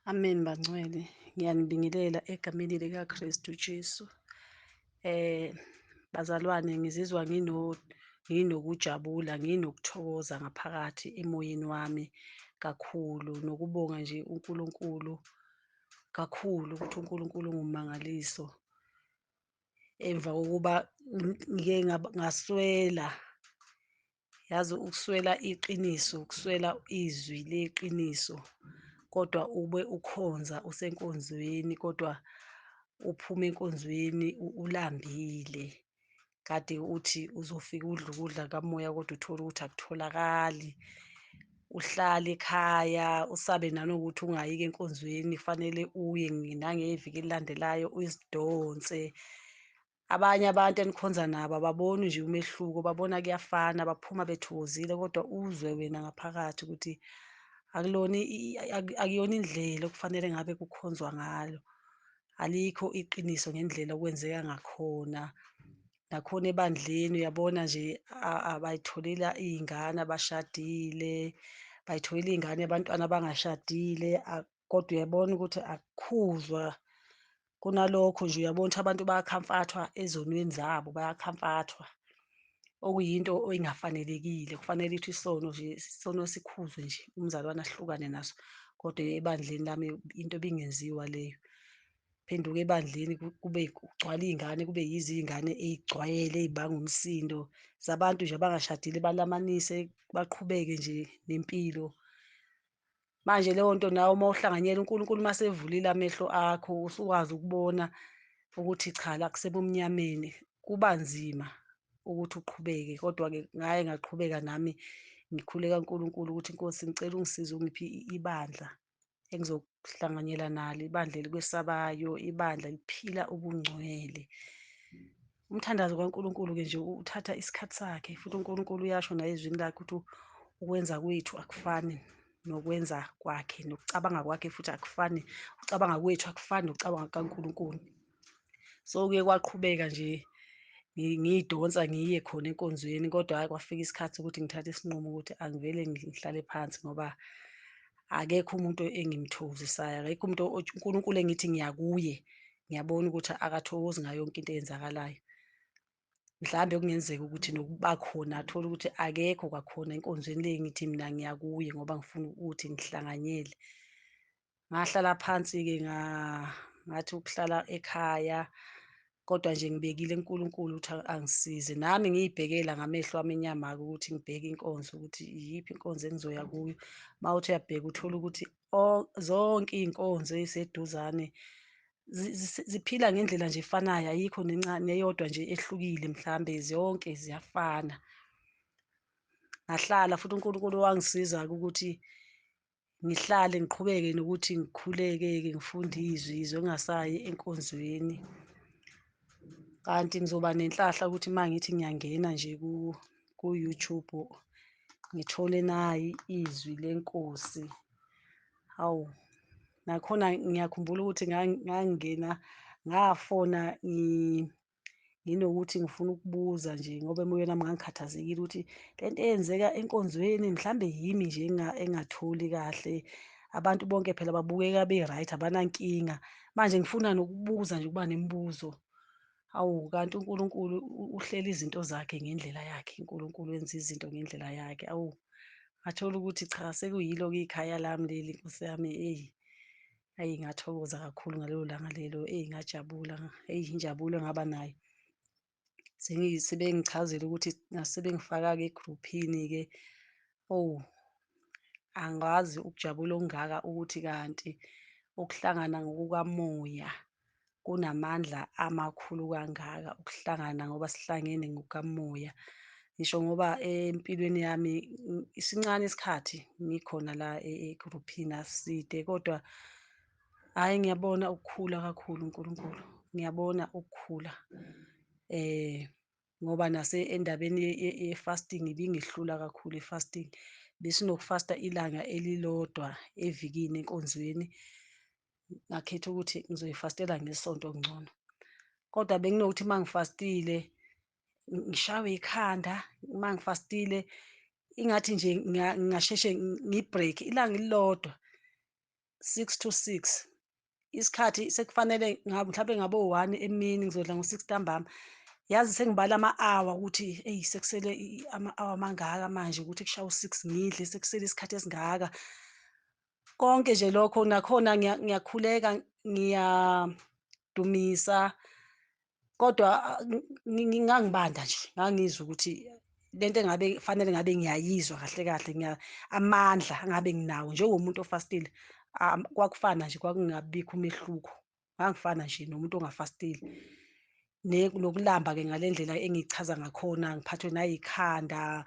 Amen bangcwele, ngiyanibingelela egameni likaKristu Jesu. Bazalwane, ngizizwa nginokujabula, nginokuthokoza ngaphakathi emoyeni wami kakhulu, nokubonga nje uNkulunkulu kakhulu ukuthi uNkulunkulu ungumangaliso. Emva kokuba ngike ngaswela, yazi ukuswela iqiniso, ukuswela izwi leqiniso, kodwa ube ukhonza usenkonzweni, kodwa uphume enkonzweni ulambile. Kade uthi uzofika udle ukudla kamoya, kodwa uthole ukuthi akutholakali. Uhlale ekhaya usabe nanokuthi ungayi-ke enkonzweni, kufanele uye nangeviki elilandelayo uzidonse. Abanye abantu enikhonza nabo ababoni nje umehluko, babona kuyafana, baphuma bethokozile, kodwa uzwe wena ngaphakathi ukuthi akulona akuyona indlela okufanele ngabe kukhonzwa ngalo. Alikho iqiniso ngendlela okwenzeka ngakhona. Nakhona ebandleni uyabona nje abayitholela iy'ngane abashadile, bayitholela iy'ngane abantwana abangashadile, kodwa uyabona ukuthi akukhuzwa. Kunalokho nje uyabona ukuthi abantu bayakhamfathwa ezonweni zabo, bayakhamfathwa, okuyinto engafanelekile. Kufanele ukuthi isono nje, isono sikhuzwe nje, umzalwane ahlukane naso. Kodwa ebandleni lami into ebingenziwa leyo. Phenduka ebandleni kube kugcwala iy'ngane, kube yizo iy'ngane ey'gcwele ey'banga umsindo zabantu nje abangashadile, balamanise baqhubeke nje nempilo. Manje leyo nto nawe uma uhlanganyela, uNkulunkulu uma sevulile amehlo akho, usukwazi ukubona ukuthi cha, la kusebumnyameni, kuba nzima ukuthi uqhubeke. Kodwa-ke ngaye ngaqhubeka nami ngikhuleka kuNkulunkulu ukuthi Nkosi, ngicela ungisize ungiphe ibandla engizokuhlanganyela nalo, ibandla elikwesabayo, ibandla eliphila ubungcwele. Umthandazo kaNkulunkulu-ke nje uthatha isikhathi sakhe, futhi uNkulunkulu uyasho naye ezwini lakhe ukuthi ukwenza kwethu akufani nokwenza kwakhe, nokucabanga kwakhe futhi akufani, ukucabanga kwethu akufani nokucabanga kukaNkulunkulu. So kuye kwaqhubeka nje ngiyidonsa ngiye khona enkonzweni, kodwa hhayi, kwafika isikhathi ukuthi ngithathe isinqumo ukuthi angivele ngihlale phansi, ngoba akekho umuntu engimthokozisayo, akekho umuntu uNkulunkulu engithi ngiyakuye, ngiyabona ukuthi akathokozi ngayo yonke into eyenzakalayo. Mhlawumbe kungenzeka ukuthi nokuba khona athole ukuthi akekho kwakhona enkonzweni le ngithi mina ngiyakuye ngoba ngifuna ukuthi ngihlanganyele. Ngahlala phansi-ke ngathi ukuhlala ekhaya, kodwa nje ngibekile uNkulunkulu ukuthi angisize nami, ngiyibhekela ngamehlo ami enyama-ke ukuthi ngibheke inkonzo ukuthi iyiphi inkonzo engizoya kuyo. Uma uthi uyabheka uthole ukuthi zonke iy'nkonzo ey'seduzane ziphila ngendlela nje efanayo, ayikho neyodwa nje ehlukile, mhlambe zonke ziyafana. Ngahlala futhi uNkulunkulu wangisiza-ke ukuthi ngihlale ngiqhubeke nokuthi ngikhuleke-ke, ngifunde izwi, izwe ngingasayi enkonzweni. Kanti ngizoba nenhlahla ukuthi uma ngithi ngiyangena nje ku-YouTube ngithole nayi izwi lenkosi. Hawu, nakhona ngiyakhumbula ukuthi ngangena ngafona nginokuthi ngifuna ukubuza nje, ngoba emoyeni wami ngangikhathazekile ukuthi lento eyenzeka enkonzweni mhlambe yimi nje engatholi kahle. Abantu bonke phela babukeka be-right, abanankinga. Manje ngifuna nokubuza nje, ukuba nemibuzo. Hawu, kanti uNkulunkulu uhlela izinto zakhe ngendlela yakhe, uNkulunkulu wenza izinto ngendlela yakhe. Awu, ngathola ukuthi cha, sekuyilo-ke ikhaya lami leli, Nkosi yami. Eyi, ayi, ngathokoza kakhulu ngalelo langa lelo, eyi ngajabula, eyi injabulo engaba nayo. Sebengichazela ukuthi nasebengifaka-ke egruphini-ke, oh, angazi ukujabula okungaka ukuthi kanti ukuhlangana ngokukamoya kunamandla amakhulu kangaka, ukuhlangana ngoba sihlangene ngokukamoya. Ngisho ngoba empilweni yami isincane isikhathi ngikhona la egruphini, aside, kodwa hhayi, ngiyabona ukukhula kakhulu uNkulunkulu, ngiyabona ukukhula. Ngoba nase endabeni ye-fasting ibingihlula kakhulu i-fasting. Besinokufasta ilanga elilodwa evikini enkonzweni, ngakhetha ukuthi ngizoyifastela ngesonto ngcono. Kodwa benginokuthi uma ngifastile ngishawe ikhanda, uma ngifastile ingathi nje ngingasheshe ngi-break ilanga elilodwa. 6 to 6. Isikhathi sekufanele ngabe mhlawumbe ngabo 1 emini, ngizodla ngo-6 ntambama. Yazi sengibala ama-hour ukuthi eyi sekusele ama-hour amangaka manje ukuthi kushaye u-6 ngidle, sekusele isikhathi esingaka. Konke nje lokho nakhona ngiyakhuleka, ngiyadumisa, kodwa ngangibanda nje, ngangizwa ukuthi lento engabe fanele ngabe ngiyayizwa kahle kahle, amandla angabe nginawo njengomuntu ofastile, kwakufana nje, kwakungabikho umehluko, ngangifana nje nomuntu ongafastile. Nokulamba-ke ngale ndlela engichaza ngakhona, ngiphathwe nayikhanda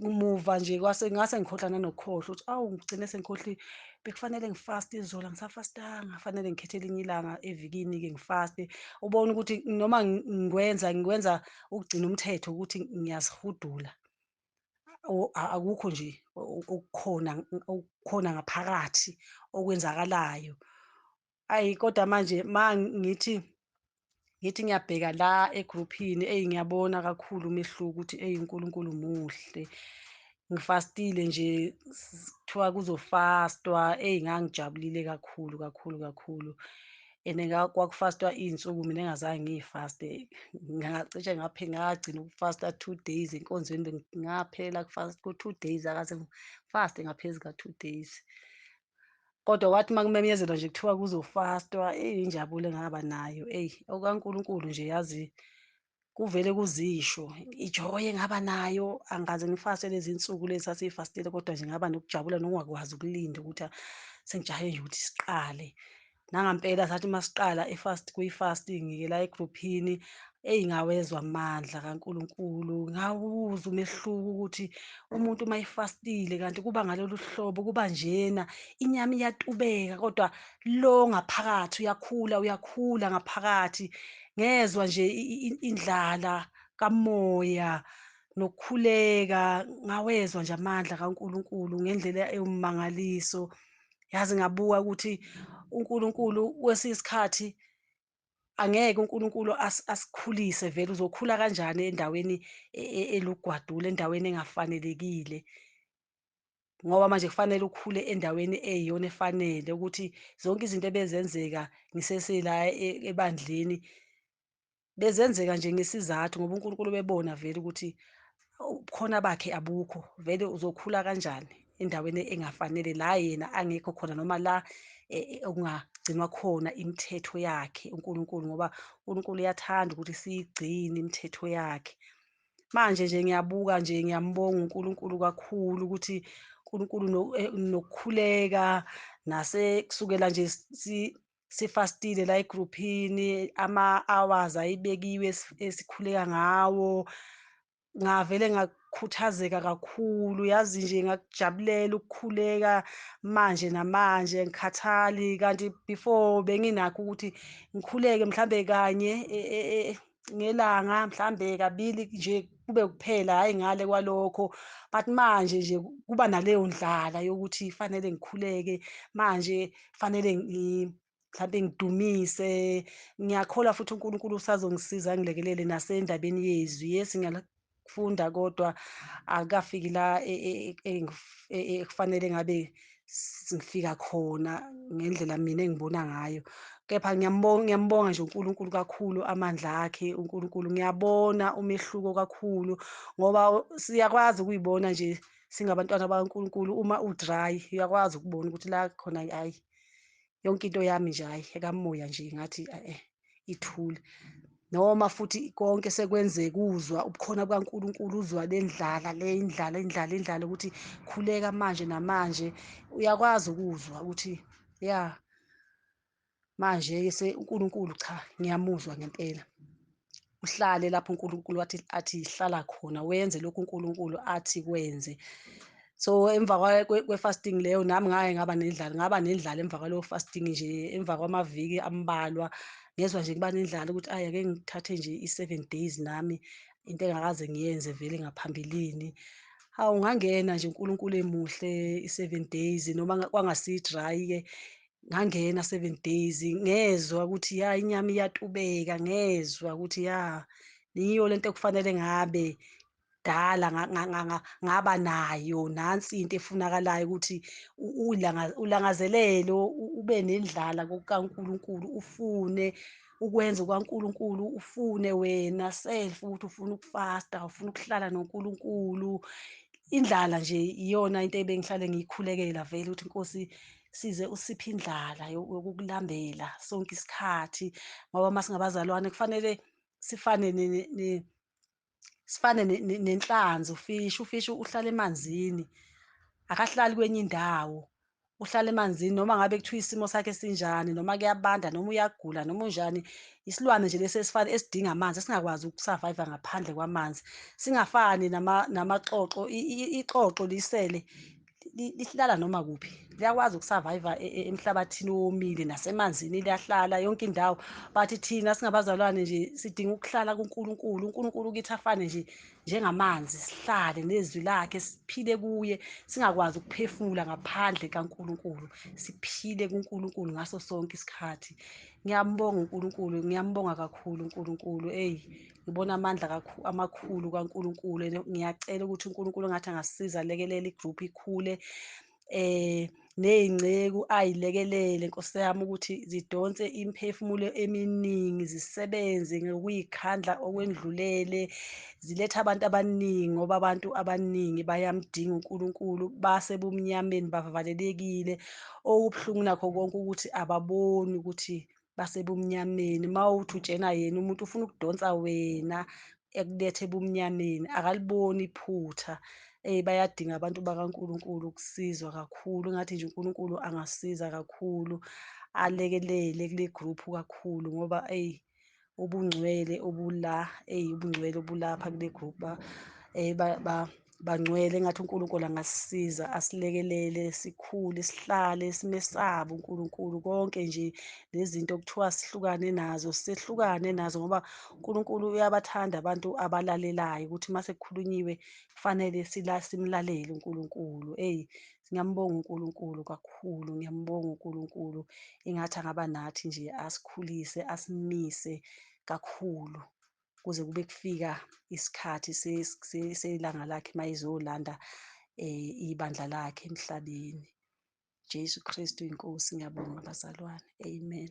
umuva nje, kwase ngase ngikhohlwa nanokukhohlwa ukuthi awu ngigcine sengikhohliwe, bekufanele ngifaste izolo, angisafastanga, fanele ngikhethe elinye ilanga evikini-ke ngifaste. Ubone ukuthi noma ngikwenza ukugcina umthetho ukuthi ngiyazihudula, akukho nje okukhona ngaphakathi okwenzakalayo. Ayi kodwa manje ma ngithi ngiyabheka la egruphini, eyi ngiyabona kakhulu umehluko ukuthi eyi uNkulunkulu muhle. Ngifastile nje, kuthiwa kuzofastwa, eyi ngangijabulile kakhulu kakhulu kakhulu. And kwakufastwa iy'nsuku mina engazange ngiyifaste, ngacishe ngagcina ukufasta 2 days enkonzweni, ngaphela ku-2 days, akaze ngifaste ngaphezu ka-2 days. Kodwa kwathi uma kumenyezelwa nje kuthiwa kuzofastwa, eyi injabulo engaba nayo, eyi okaNkulunkulu nje yazi kuvele kuzisho ijoy engaba nayo. Angikaze ngifaste lezi nsuku lezi sasiyifastile, kodwa nje ngaba nokujabula nokungakwazi ukulinda ukuthi sengijahe nje ukuthi siqale. Nangampela sathi masiqala kuyi-fasting-ke la egruphini, eyi ngawezwa amandla kaNkulunkulu, ngawuzwa umehluko ukuthi umuntu uma efastile kanti kuba ngalolu hlobo, kuba njena, inyama iyatubeka kodwa lo ngaphakathi uyakhula, uyakhula ngaphakathi. Ngezwa nje indlala kamoya nokukhuleka, ngawezwa nje amandla kaNkulunkulu ngendlela ewummangaliso. Yazi ngabuka ukuthi uNkulunkulu kwesinye isikhathi angeke uNkulunkulu asikhulise vele, uzokhula kanjani endaweni elugwadule, endaweni engafanelekile, ngoba manje kufanele ukhule endaweni eyiyona efanele. Ukuthi zonke izinto ebezenzeka ngisesela ebandleni bezenzeka nje ngesizathu, ngoba uNkulunkulu bebona vele ukuthi ubukhona bakhe abukho, vele uzokhula kanjani endaweni engafanele la yena angekho khona, noma la okungagcinwa khona imithetho yakhe uNkulunkulu, ngoba uNkulunkulu uyathanda ukuthi siyigcine imithetho yakhe. Manje nje ngiyabuka nje, ngiyambonga uNkulunkulu kakhulu ukuthi uNkulunkulu nokukhuleka nase kusukela nje sifastile la egruphini, ama-hours ayibekiwe esikhuleka ngawo, ngavele ngakhuthazeka kakhulu. Yazi nje ngakujabulela ukukhuleka manje namanje, ngikhathali. Kanti before benginakho ukuthi ngikhuleke mhlambe kanye ngelanga, mhlambe kabili nje kube kuphela, hhayi ngale kwalokho. But manje nje kuba naleyo ndlala yokuthi fanele ngikhuleke manje, fanele mhlambe ngidumise. Ngiyakholwa futhi uNkulunkulu usazongisiza angilekelele nasendabeni yezwi. Yes, ngiyafunda kodwa akukafiki la ekufanele ngabe ngifika khona ngendlela mina engibona ngayo. Kepha ngiyambonga nje uNkulunkulu kakhulu, amandla akhe uNkulunkulu. Ngiyabona umehluko kakhulu, ngoba siyakwazi ukuyibona nje singabantwana bakaNkulunkulu. Uma udry uyakwazi ukubona ukuthi la khona hayi yonke into yami nje hayi ekamoya nje ngathi ithule. Noma futhi konke sekwenzeka uzwa ubukhona bukaNkulunkulu, uzwa le ndlala le indlala indlala indlala ukuthi khuleka manje namanje, uyakwazi ukuzwa ukuthi ya manje ke uNkulunkulu cha ngiyamuzwa ngempela. Uhlale lapho uNkulunkulu athi hlala khona, wenze lokhu uNkulunkulu athi kwenze. So emva kwe-fasting leyo nami ngaye ngaba nendlala emva kwaleyo fasting nje, emva kwamaviki ambalwa ngezwa nje kuba nendlala ukuthi ayi ake ngithathe nje i-7 days nami, into engakaze ngiyenze vele ngaphambilini. Hawu ngangena nje uNkulunkulu emuhle i-7 days, noma kwangasi-dry ke, ngangena 7 days, ngezwa ukuthi ya inyama iyatubeka, ngezwa ukuthi ya niyo lento ekufanele ngabe kudala ngaba nayo. Nansi into efunakalayo ukuthi ulangazelele, ube nendlala kokukaNkulunkulu, ufune ukwenza kwaNkulunkulu, ufune wena self ukuthi ufuna ukufasta, ufuna ukuhlala noNkulunkulu. Indlala nje iyona into ebengihlale ngiyikhulekela vele, ukuthi Nkosi size usiphe indlala yokukulambela sonke isikhathi, ngoba masingabazalwane kufanele sifane sifane nenhlanzi, ufishi. Ufishi uhlala emanzini, akahlali kwenye indawo, uhlala emanzini. Noma ngabe kuthiwa isimo sakhe sinjani, noma kuyabanda, noma uyagula, noma unjani, isilwane nje lesi esifana esidinga amanzi, esingakwazi ukusurvive ngaphandle kwamanzi. Singafani namaxoxo. Ixoxo lisele lihlala noma kuphi, liyakwazi ukusurvive emhlabathini owomile nasemanzini, liyahlala yonke indawo. But thina singabazalwane nje sidinga ukuhlala kuNkulunkulu. uNkulunkulu kithi afane nje njengamanzi, sihlale nezwi lakhe, siphile kuye, singakwazi ukuphefumula ngaphandle kaNkulunkulu, siphile kuNkulunkulu ngaso sonke isikhathi. Ngiyambonga uNkulunkulu, ngiyambonga kakhulu uNkulunkulu. Eyi, ngibona amandla amakhulu kaNkulunkulu. Ngiyacela ukuthi uNkulunkulu ngathi angasiza, alekelele igroup ikhule, ney'nceku ayilekelele Nkosi yami ukuthi zidonse imiphefumulo eminingi, zisebenze ngokuyikhandla okwendlulele, zilethe abantu abaningi, ngoba abantu abaningi bayamdinga uNkulunkulu, basebumnyameni, bavalelekile. Okubuhlungu nakho konke ukuthi ababoni ukuthi basebumnyameni. Mawuthi utshena yena umuntu ufuna ukudonsa wena ekulethe ebumnyameni, akaliboni iphutha. Bayadinga abantu bakaNkulunkulu ukusizwa kakhulu. Ngathi nje uNkulunkulu angasiza kakhulu, alekelele kule group kakhulu, ngoba eyi ubungcwele obula, eyi ubungcwele obulapha kule group bangcwele. Engathi uNkulunkulu angasisiza, asilekelele, sikhule, sihlale simesabe uNkulunkulu. Konke nje lezinto okuthiwa sihlukane nazo, sehlukane nazo, ngoba uNkulunkulu uyabathanda abantu abalalelayo, ukuthi mase kukhulunyiwe kufanele simlalele uNkulunkulu. Eyi, ngiyambonga uNkulunkulu kakhulu, ngiyambonga uNkulunkulu. Engathi angaba nathi nje, asikhulise, asimise kakhulu kuze kube kufika isikhathi selanga lakhe mayezolanda ibandla lakhe emhlabeni. Jesu Kristu inkosi. Ngiyabonga bazalwane. Amen.